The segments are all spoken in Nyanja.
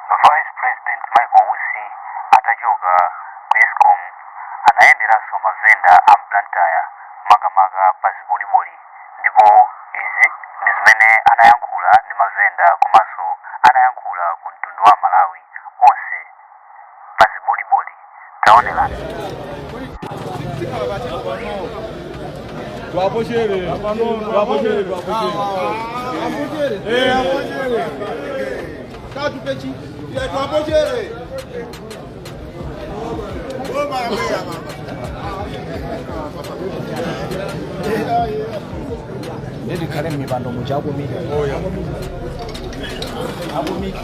Vice President Michael Usi atachoka ku Escom anayenderanso mavenda a m'Blantyre, makamaka pa ziboliboli, ndipo izi ndi zimene anayankhula ndi mavenda komanso anayankhula ku mtundu wa Malawi onse pa ziboliboli. Taonerani. Twapochere. Twapochere, twapochere. Eh, apochere. Tatu pechi. Ya twapochere. Goma ya mama. Ndikhale m'mipando muja akumika akumika.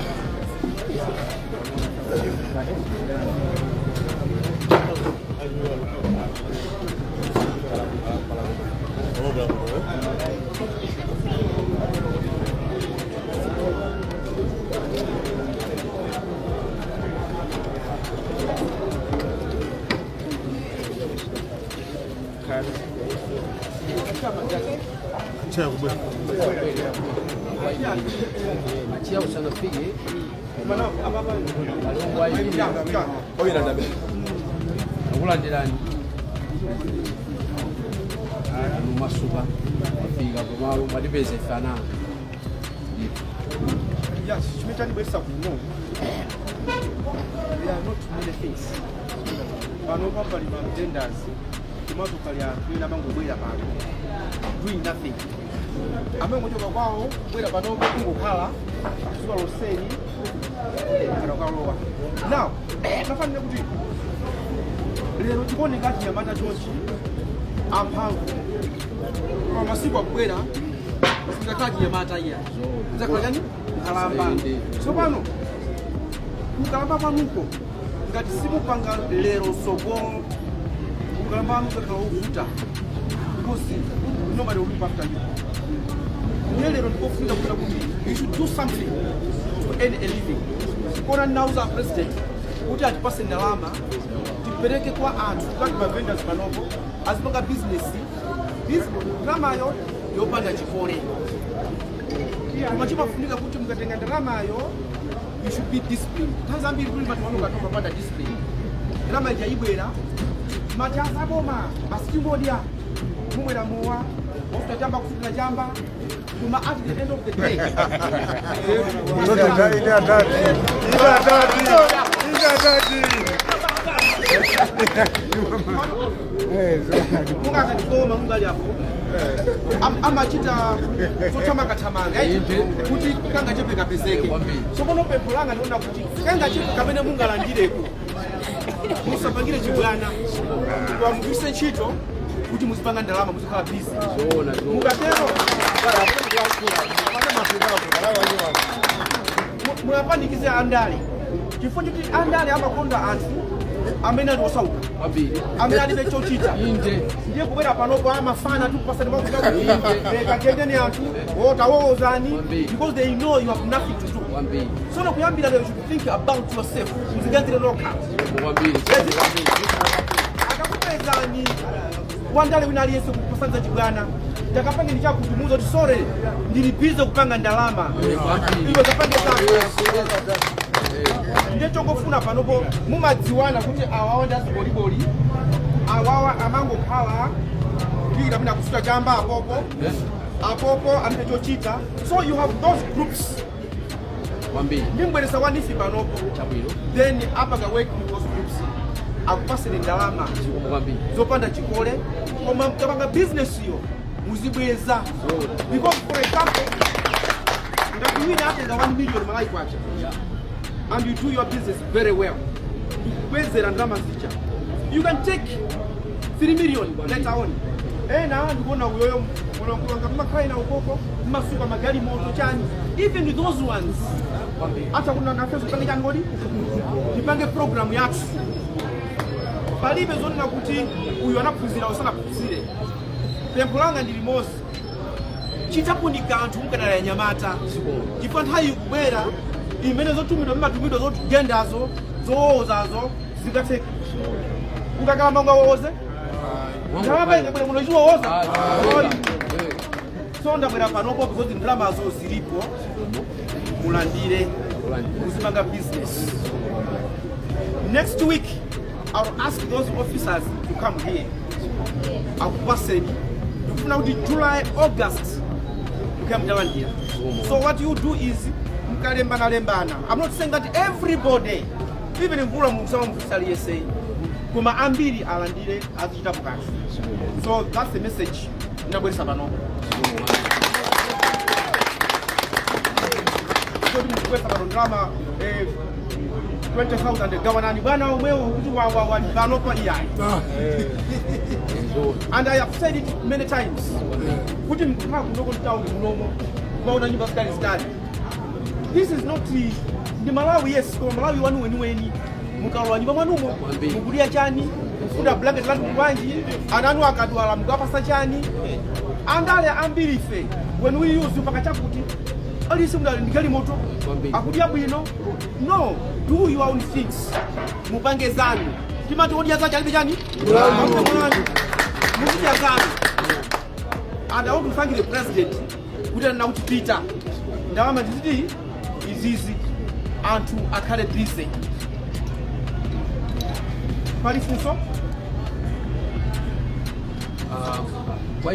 Achia usanafike. Akulandirani mumasuka wafika pamalo mwatipeza ife ananga. Yes, chimene chandibweretsa kuno, there are not many things. Pano pali ma vendors komanso pali anthu ena amangobwera pano doing nothing, amangochoka kwawo kubwera panopo kungokhala zuwa lonseli kana kukalowa. Now nafanire kuti lero tikuoneka achinyamata chonchi amphamvu, koma masiku akubwera simudzakhala achinyamata iya, mudzakhala chani? Nkhalamba. Tsopano kukalamba kwanuko, ngati simupanga lero sogolo, kukalamba kwanu kukakhala wovuta because nobody will look after you. Ndiye lero ndikofunika kuona kuti you should do something to earn a living. Kona ndinauza president kuti atipase ndalama tipereke kwa anthu ngati ma vendors panopo azipanga business ndalamayo yopanda chikole, koma chimafunika kuti mukatenga ndalamayo you should be disciplined. Nthawi zambiri kuli mati wanu katoma panda discipline, ndalama ija ibwera mati asaboma basi, tingodya, mumwera mowa, wafuta chamba, kufutira chamba, koma at the end of the day Ine atati. Ine atati. Ine atati. Mungakatikoma mungali apo amachita zothamangathamanga kuti kangachepe kapezeke. Tsopano pempho langa ndiona kuti kangachepe kamene mungalandireko musapangire chibwana, koma mugwiritse ntchito kuti muzipanga ndalama, muzikhala busy. Zoona, zoona. Mukatero muyapanikize andale, chifukwa choti andale amakonda anthu amene ali osauka, Kwambiri. amene alibe chochita. Inde. Ndiye kubwera panopo amafana tukupasani kagendeni anthu wotawowozani Kwambiri. because they know you have nothing to do. Kwambiri. Sono kuyambira lero you should think about yourself, muziganizire nokha. Kwambiri. Akakupezani wandale wina aliyense kukusanza chibwana, takapangeni chakuti muzo kuti sorry, ndili busy kupanga ndalama. Kwambiri. Iwe kapange zako. Ndiye chongofuna panopo mumadziwana kuti awawa ndi aziboliboli, awawa amangokhala kila amene akusuta chamba apopo apopo alibe chochita. So you have those groups. Kwambiri. Ndimbweresa wa NEEF panopo. Chabwino. Then apanga work with those groups, akupaseni ndalama Zikomo kwambiri. zopanda chikole, koma mkapanga business yo muzibweza, because for example ngati wina atenga 1 million Malawi kwacha and you do your business very well, ndikubwezera ndalama zija, you can take 3 million later on. Ena ndikuona uyoyo mmakhala ina ukoko mmasuka magalimoto chani, even those ones hata kuna nafeso pange chani kodi tipange program yathu. Palibe zonena kuti uyu anaphunzira, usanaphunzire. Pempho langa ndi limodzi: chitapo ndi kanthu mukanali anyamata, chifukwa nthawi ikubwera imene zotumidwa mmatumidwa zogendazo zowowozazo zingatheka. Ukakalamba ungawowoze? Ndalama ikabwera muno ichiwowoza? So ndabwera panopo because ndalamazo zilipo, mulandire. Olandira. Muzipanga business. Next week I'll ask those officers to come here, akupaseni. Tikufuna kuti July, August mukayamutalandira. So what you do is mkalembana-lembana. I'm not saying that everybody, even mvula musamamvusaliyesei, koma ambiri alandire, azichitapo kanthu. So that's the message ndinabweresa panopo. Kodi mukubwesa pano ndalama 20,000, gawanani bwana omwewo kuti wawawa panopa, iyayi. And I have said it many times kuti mkukhala kunoko mtawuni munomo, kumaona nyumba zitali zitali, this is not ndi Malawi, yes, koma Malawi wanu weniweni, mukalowa nyumba mwanumo, Kwambiri. mukulya chani? Mufunda blanket lanu bwanji? Ana anu akadwala mukapasa chani? Andale ambiri ife, when we use paka chakuti alisi mudali ndi galimoto, Kwambiri. akudya bwino. No, do your own things, mupange zanu. Timati odya zache alibe chani? Mulandu. Muzidya zanu. And I want to thank the president kuti anena kuti pita ndalama ndiziti izizi, anthu akhale busy. Pali funso? Kwa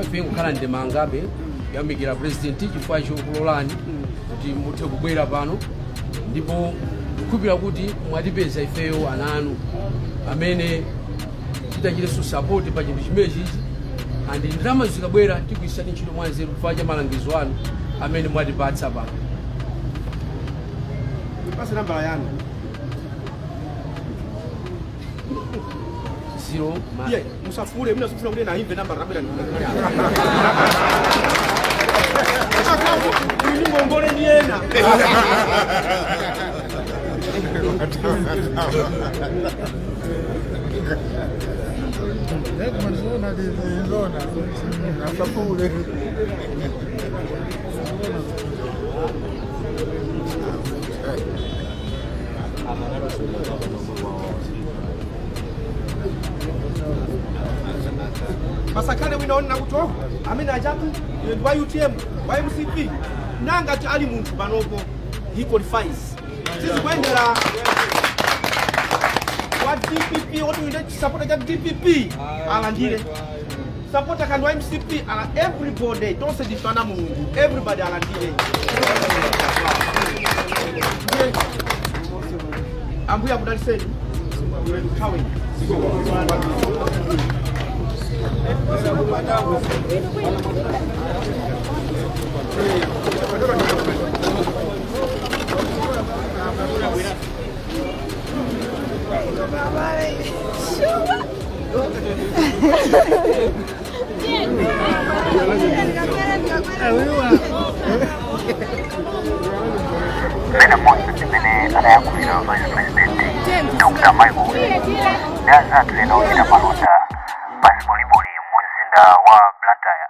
ife kukhala ndimangabe kuyamikira president chifukwa chokulolani kuti muthe kubwera pano, ndipo kukhulupirira kuti mwatipeza ifeyo ana anu amene titachitenso support pa chinthu chimenechichi, and ndalama zikabwera tigwirisani ntchito mwanzeru chifukwa cha malangizo anu amene mwatipatsa pano. Pase nambala yanu. 0 ma Iye musafule mina sifuna kuti naimve nambala rabwera ndi ngongole ndiyena. Zona, asafule. Pasakhale wina onena kuti, "Oh, amene achatu ine ndi wa UTM, wa MCP." Nangati ali munthu panopo, he qualifies. Sizikuyendera wa DPP woti uinde supporter cha DPP alandire, supporter kandi wa MCP ala, everybody, tonse ndifana Mulungu, everybody alandire. Ndiye, Ambuye akudaliseni. Nthawi. Mmene monse zimene adayankhulira Vice President Dr Michael Usi ndi anzathu ena ochita malonda pa ziboliboli mu mzinda wa Blantyre.